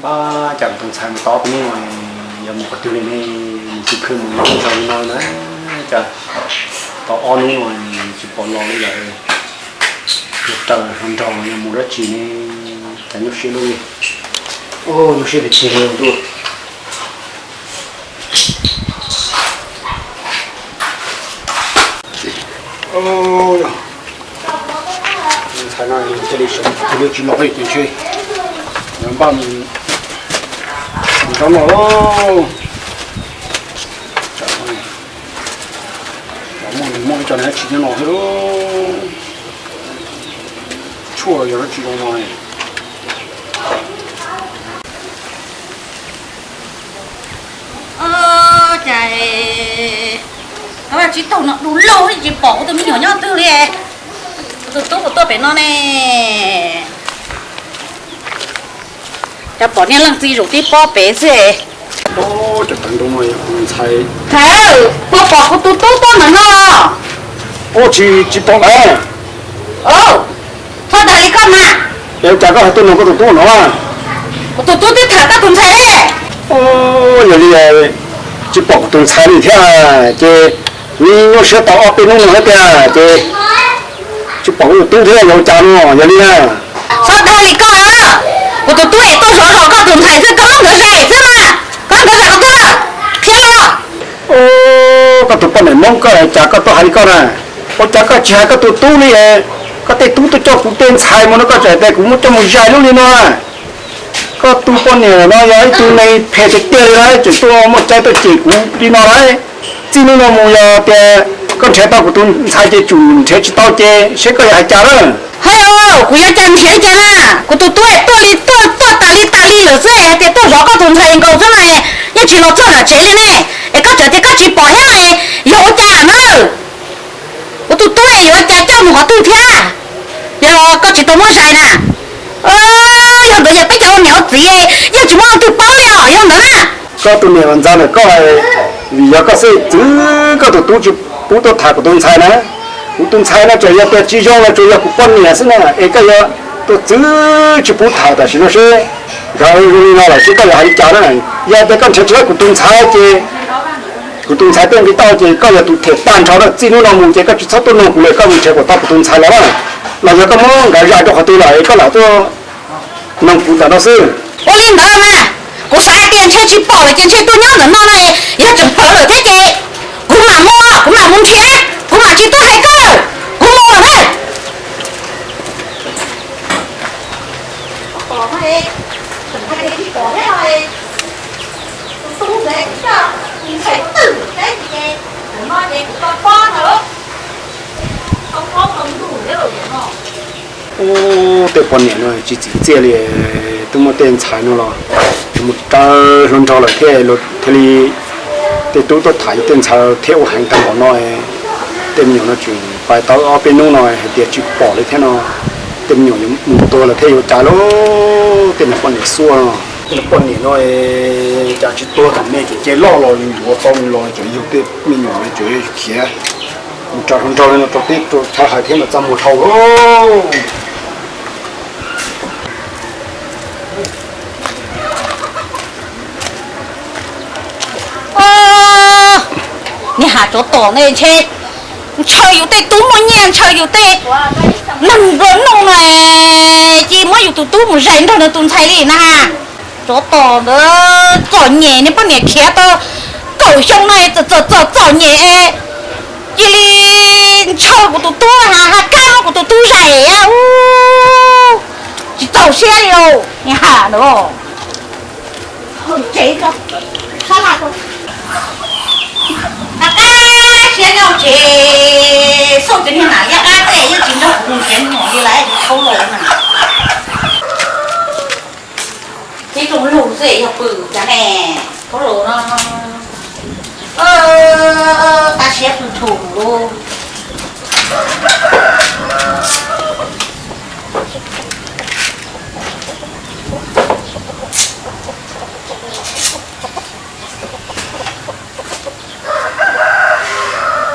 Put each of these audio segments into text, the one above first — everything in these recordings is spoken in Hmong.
Ab, cas kuv tus ntxhais mus tau ob peb hnub no, yog mus qhov twg li ne? Mus tsis khw mus nyob ntawm no na, cas tau ob hnub no tsis pom los li lawm. Yog raws hluas nraug los yog mus dab tsi ne? Cas nyuaj siab luaj li. Nyuaj siab tiag tiag li ntuj. Ntxhais no thiaj li sawv tus twg tsis los li ces ntshe yuav npaj mus nrhiav noj lauj. Tsam muaj ib co tsis nyob no thiab lauj. Tshuaj yog dab tsi zoo no. Cas tsis taug no du laug tsis pom kuv tus me nyuam nyob twg li. Kuv tus tub puas tuaj pem no ne? Cas pom niag leej txiv zaum tib pob pem xwb. Ntxhais, puas pom kuv tus tub tuaj ntawm no los? Tsis, tsis pom lawm. Txhob dag li koj mas. Es cas koj ho tuaj nug koj tus tub no? Kuv tus tub twb tham koj tus ntxhais. Yog li tsis pom kuv tus ntxhais li thiab ces nws nyuaj siab tau ob peb hnub no thiab tiag ces tsis pom kuv tus tub thiab yog ua cas no yog li na. Txhob dag li koj, kuv tus tub es tuaj zov zov koj tus ntxhais xwb, koj muab nkawd zais xwb mas, koj muab nkawd zais qhov twg, qhia los. Koj tus poj niam Hmoob koj, cas koj tuaj hais li koj na? Ua cas koj tsis hais koj tus tub li? Koj tej tub tuaj coj kuv tej ntxhais mus no koj tseem tias kuv muab coj mus zais lub li no. Koj tus poj niam no yog ib tug neeg phem tiag tiag li lauj, tseem tuaj muaj cai tuaj cem kuv li no lauj. Txij hnub no mus yog tias koj nrhiav tau kuv tus ntxhais ces tsum, nrhiav tsis tau ces seb koj yuav hais cas lawm. Hais, kuv yuav cas nrhiav cas na, kuv tus tub tuaj li tuaj, tuaj tas li tas li lawm xwb es hais tias tuaj zov koj tus ntxhais nkaus xwb no, yeej tsis los txog nram tsev li ne. Es koj tseem tias koj tsis pom thiab no, yog ua cas na? Kuv tus tub yuav ua cas coj mus qhov twg thiab? Yog koj tsis tau muab zais na. Yog ntawd yog peb cov ua niam ua txiv yeej tsis muaj leej twg paub li os, yog ntawd na. Koj tus niam ntxawm ntawm koj, vim yog koj xwb txwv koj tus tub tsis pub tuaj tham kuv tus ntxhais na. Kuv tus ntxhais no tseem yog tias tsis zoo los tsuas yog kuv poj niam xwb na, es koj yuav tuaj txwv tsis pub tham tam sim no seb nkawd zoo li no lawm seb koj yuav hais li cas na. Yog tias koj nrhiav tsis tau kuv tus ntxhais ces kuv tus ntxhais tej nqi tau ces koj yog tus them tag nrho na. Txij hnub no mus ces koj tsis txhob tuaj nug kuv lawm, koj mus nrhiav kom tau kuv tus ntxhais los na. Los yog koj muab nkawd zais rau qhov twg lawm es koj lam tuaj nug kuv ntawm no xwb. Ua li ntawd mas, kuv xav hais tias ntshe tsis pom lawm ces ntshe tuaj nyob ntawm no no, yog tseem plhawv lawm thiab ces kuv mam mus, kuv mam mus nrhiav, kuv mam tsis tuaj hais koj lawm, kuv mus lawm na. Ub, tej poj niam no tsis txim txiaj li, twb muaj tej ntxhais no los mus raws hluas nraug lawm thiaj, thiaj li tej tub tuaj tham yus tej ntxhais thiab ua heev tag npaum no. Tej me nyuam no tseem pais tau ob peb hnub no hais tias tsis pom li thiab no, tej me nyuam yuav mus tuag lawm thiab yuav cas lauj. Tej niag poj niam xuaj no, tej niag poj niam no cas tsis tuag thaum me ces ces loj los yuav tau los tseem yug tej me nyuam tseem khiav mus raws hluas nraug li no rau teb rau chaw hais thiab mas txaj muag dhau lauj. Niag Ham, tsov tom ne, ntshe ntshaw yus tej tub muaj nyiaj, ntshaw yus tej neeg nplua nuj no, cia muab yus tus tub mus zais nrog nws tus ntxhais li na. Tsov tom ntawd txom nyem, niag poj niam khiav tau kaum xyoo no txom txom txom nyem, cia li ntshaw kuv tus tub, ha kab muab kuv tus tub zais. Ub, tsis txaus siab li lauj, niag Ham ntawd. Qab qab siab nyob tsev, xauj cov niag nam liab qab tej yeej tsis nrog kuv mus nrhiav nyuam li lawm, tsis thaub laus na. Tib zoo lug xwb yog pw cas ne, thaub laus no. Qab siab pw thum lauj.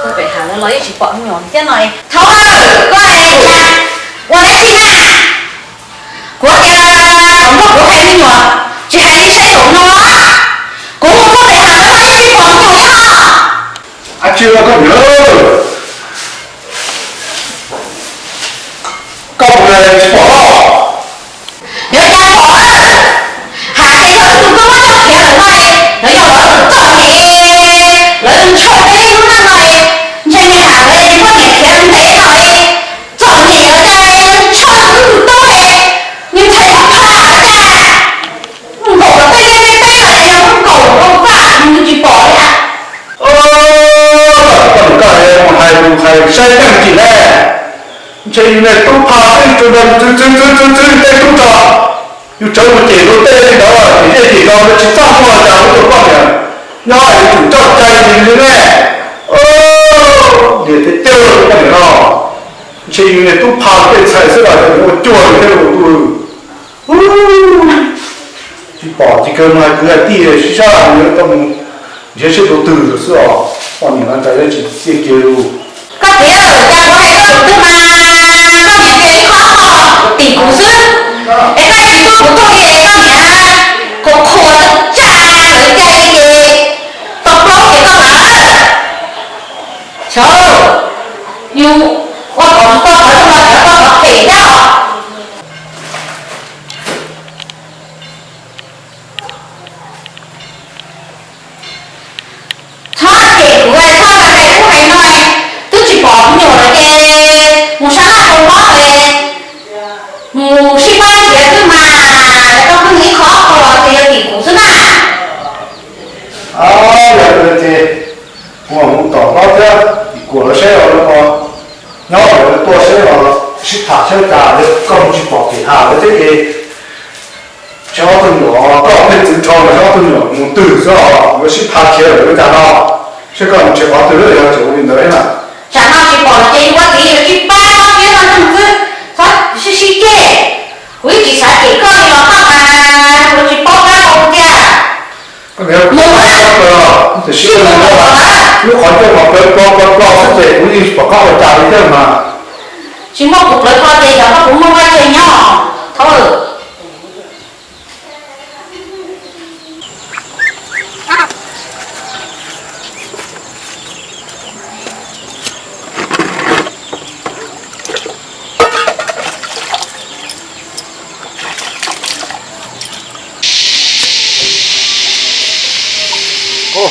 Tuaj pem hav no los yeej tsis pom me nyuam thiab no. Thaub, koj ua dab tsi na? Kuv tias kom muab kuv hais me nyuam, tsis Koj niam, koj mus tsis pom los? Yuav cas pom, hais tias koj tus tub muab coj khiav lawm no, lawv yog lawv tus txom nyem, lawv ntshaw peb lub neej no, ntshe me nyuam lawv muab niam khiav ntev no, txom nyem yuav cas ntshaw wb tus tub, nws ntxhais muab pha cas. Nkaum los tej liaj tej teb lawm es yog muab nkaum rau vaj nws tsis pom li. Koj niam, koj mus hais mus hais saib meej tsis ne. Ntshe yus niag tub pha tej tsuas ntawd txwv txwv txwv txwv tej tub tso, yus tsawv mus cem rau tej li ntawd ces zej zim no lawv tsis txaj muag cas ua rau koj niam nyob yuav tsum txoj cai li ne. Niam thiab cawg koj niam no, ntshe yus niag tub pha tej ntxhais xwb los yog yuav ua cuag li thiab ua tus. Tsis pom ces kawg mas kwv hais tias sib sab nws tau mus nrhiav seb rau twg lawm xwb os. Poj niam no cas yuav tsis txia kiag li. Koj txiv, cas kuv hais koj tus twg mas koj niam tias ib qho tim kuv xwb, es koj tsis tuaj kuv tuaj li es koj niam qhuas qhuas tsaj lawv cai li ces tau plaub ces koj mas. Xyov, yus ua kom tsis tau qhov zoo los cov koj qhov phem thiab os. Txhob cem kuv, txhob hais ub hais no, twb tsis pom me nyuam lawm ces mus sab laj tau mob es mus sib pab nrhiav xwb mas, koj pheej ib qho ob qho los ces yog tim kuv xwb na. Yog li ces kuv mam mus tom hlob thiab kuam lawv seb os, lawv ho nyob lawv tuaj seb os, sib tham seb cas koj mus tsis pom kev tham lawv thiab ces. Tseb ob tug nyuam, koj pheej txwv rho los tseb ob tug nyuam mus twg xwb os, yuav sib pha khiav lawm li cas no, seb koj mus nrhiav qhov twg lawm yog tseem ua li ntawd na. Tsam no tsis pom ces yus ua txiv yus sib pab txhob piav txog neeg xwb, txhob sib sib ceg. Kuv yeej tsis xav cem koj li los koj mas kuv tsis paub qab hau tiag. Mus na, sib mus lawm na. Lub qhov ncauj mas plawv plo plawv plo xwb ces kuv yeej tsis pom qab ua cas li thiab mas. Tsis muaj kuv plawv plo ces yog koj puas muaj vaj tseg nyob, thaub.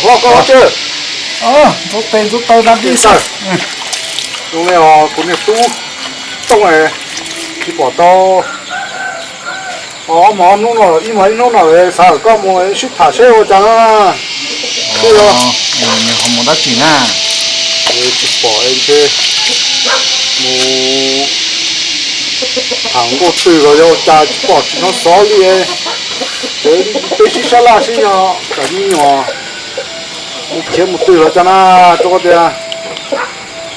Hlob, koj ntxuav tes ntxuav taw da dij xwb. Zoo li os, kuv niag tub tooj tsis pom tau. Ob hmos ob hnub no, ib hmos ib hnub no xav kom koj mus sib tham seb ua cas na. Ho mus dab tsi na? Tsis pom ntshe mus tham nkauj twg los yog ua cas tsis pom tsis hnov xov li. Ces peb sib sab laj seb yog tsam me nyuam mus khiav mus twg los cas na, rau qhov tias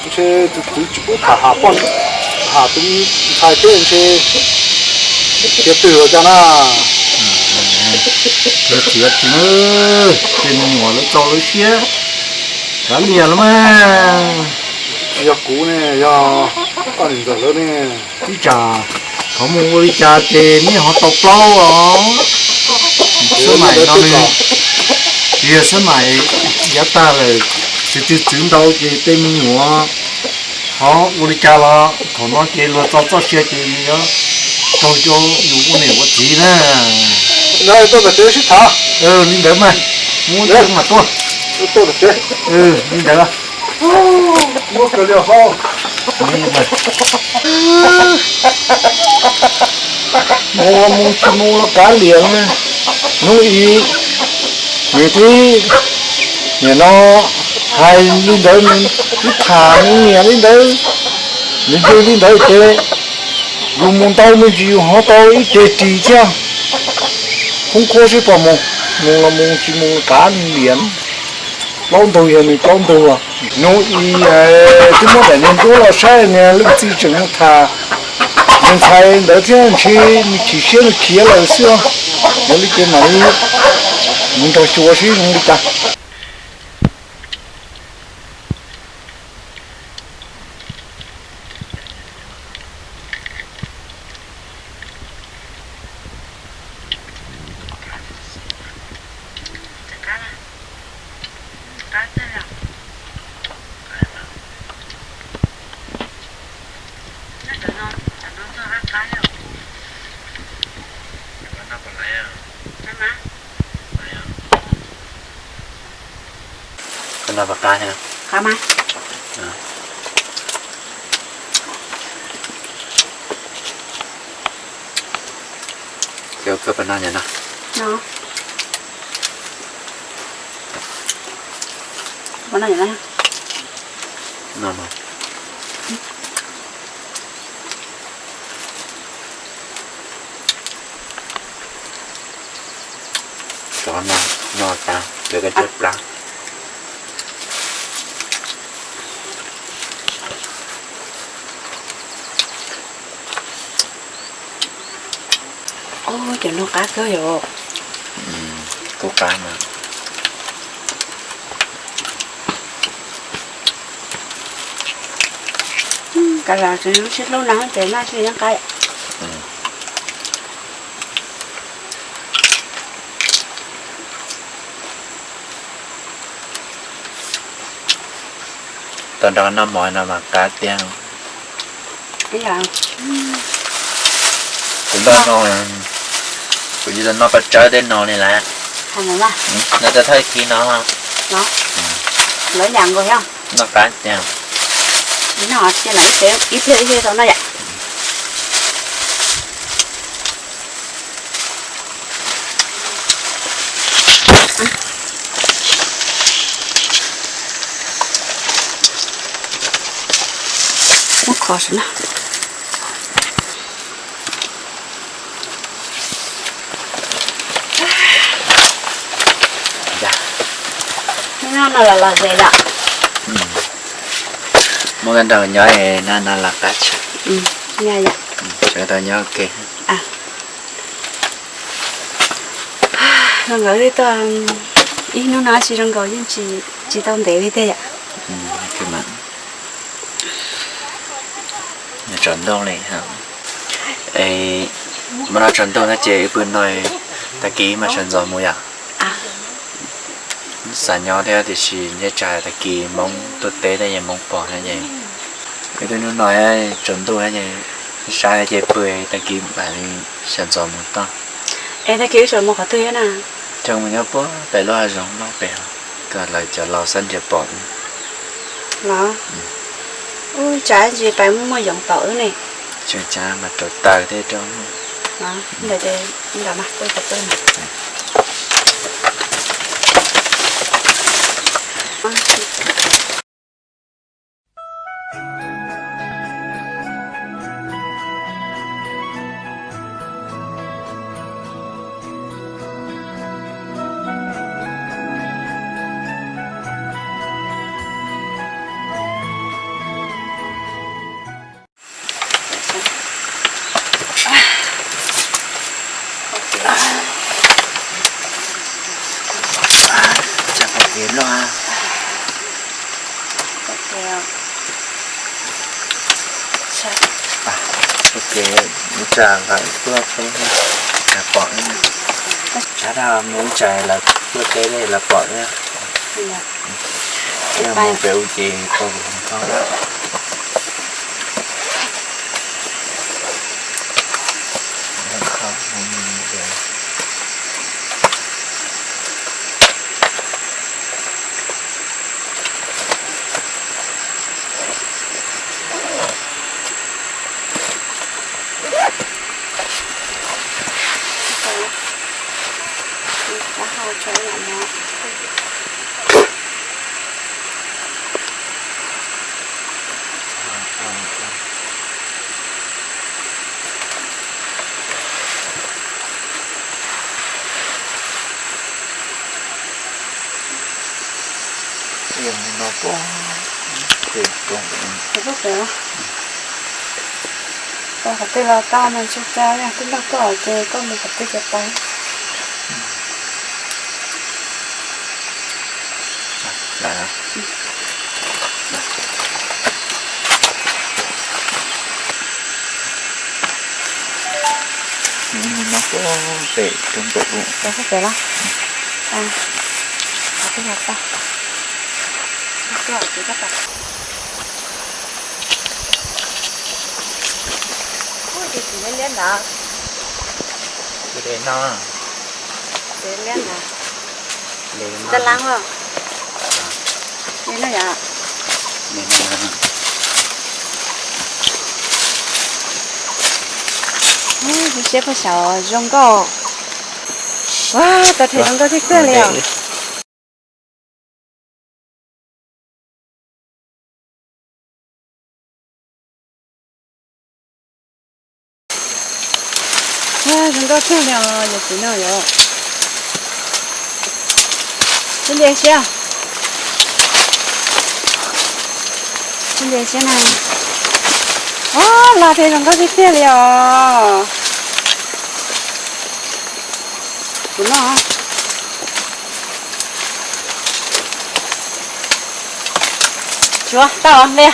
ntshe tus txiv tsis pub tham ham poj ham tus ntxhais thiab ntshe khiav twg los cas na. Yog txiv tsis, ces me nyuam lawv txaus lawv siab kav liam los mas. Tsis yog kuv ne, yog koj niam ntxawm lawv ne. Ib tsam thov mus ua li cas ces nej ho tau plaub os. Sab maim no nws, tsis yog sab maim yav tag lawm, txwv txwv txwv ntau ces tej me nyuam ho ua li cas los thaum no ces luag txo txoj sia ces nws yuav raug coj yus ua niam ua txiv na. Li ntawd mas, muab mas tuaj. Li ntawd. Mus los mus tsis mus los kav liam na. Hnub ib, nws twb, nim no hais li ntawd, nws twb tham nws niam li ntawd, nws yug li ntawd ces yus mus ntau me ntsis yus ho tau ib ceg ris thiab. Khoob khuab seb puas mus, mus los mus tsis mus kav liam. Plaub ntug yog nws plaub ntug. Hnub ib twb muab daim niag duab los saib niag leej txiv tseem mus tham nws ntxhais ntawd thiab ntshe nws chim siab nws khiav lawm xwb. Yog li ces mam li mus nrog xyuas seb zoo li cas. Qab mas. Cov koj pab no nyob no. No. Cov no, no tas, cov koj cov plab. Ub, cov no qab kawg yom. Kuj qab mas. Kav liam, sib hlub no ces noj sib yeeb qab. Tau nrog noj mov no mas qab tiag. Kuv noj no, kuv yeej tau noj paj tsawb tej no li lawm. No tau thawj kiv no. Lawv yam nkaus yog. Noj qab tiag. Ib pliag ib pliag tau noj yom. Muab kho saum no. Noj no los los ze yom. Muab koj nrog nyob no no los qab tshaj. Sawv daws nyob ua ke. Zoo nkaus li tau ib hnub no tsis zoo nkaus yeej tsis tau ntev li tiag yom. Tsaus ntuj li, mas no tsaus ntuj no ces wb pw no, tag kis mas sawv ntxov mus yom. Xav nyob thiab tiam sis nyob tsam tag kis Hmoob tuaj teb thiab ces Hmoob pom no ces wb pw hnub no tsaus ntuj ces saib ces pw, tag kis mam li sawv ntxov mus toj. Es tag kis wb sawv mus qhov twg thiab na? Coj mus nyob puag pem lub hav zoov no pem, kom lawv cov laus xab ntias pom. Los, ub, tsam ntsis pais muaj muaj yoov tom wb ne. Tseem tsam mas rau taws thiab rau. Ntawd ces nram mas pw qhov twg mas. Tsa pom kev loj. Pom kev, ib tsam lawv tuaj teb, lawv pom. Tsam no mus ib tsam lawv tuaj teb lawv pom. Yog mus pem u ces tau hloov kho lawm. Koj qhov twg los tau mas tsis cas, yog twb nrog koj ces koj mus qhov twg ces tau. Mus no puag pem roob pem ub. Rau puag pem los? Qhov twg los tau. Ua ces txiv liab liab ntawd. Txiv liab no. Txiv liab ntawd. Txiv tag lab os. Siab pha xyaum zoo nkauj. Ua, tau rhe zoo nkauj tiag tiag li os. Zoo nkauj kawg li os yawm txiv no yom. Sib nce siab, sib nce siab na. Ua, laj thiab zoo nkauj tiag tiag li os. Kuv noj. Tsuav tau nqia.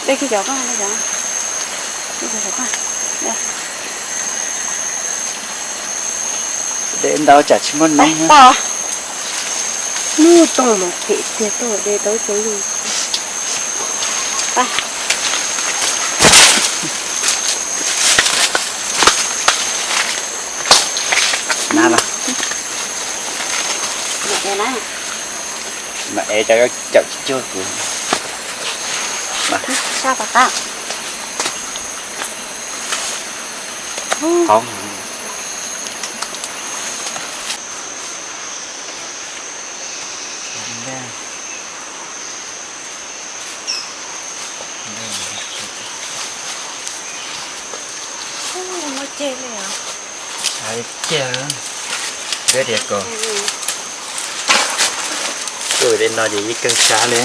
Dej kiag cov koj, dej cov, dej cov saum koj. Dej ntau tsam tsis muaj noob. Tau. Hnub tooj mas phem tiag, tuaj de tau ib co lwj. Na los. Mam ev cov caum tsis cuag kuv. Sab pas qab. Qoob. Muaj ceg li os. Ceg, peb tias kom. Ua li no ces yeej kawg sab li.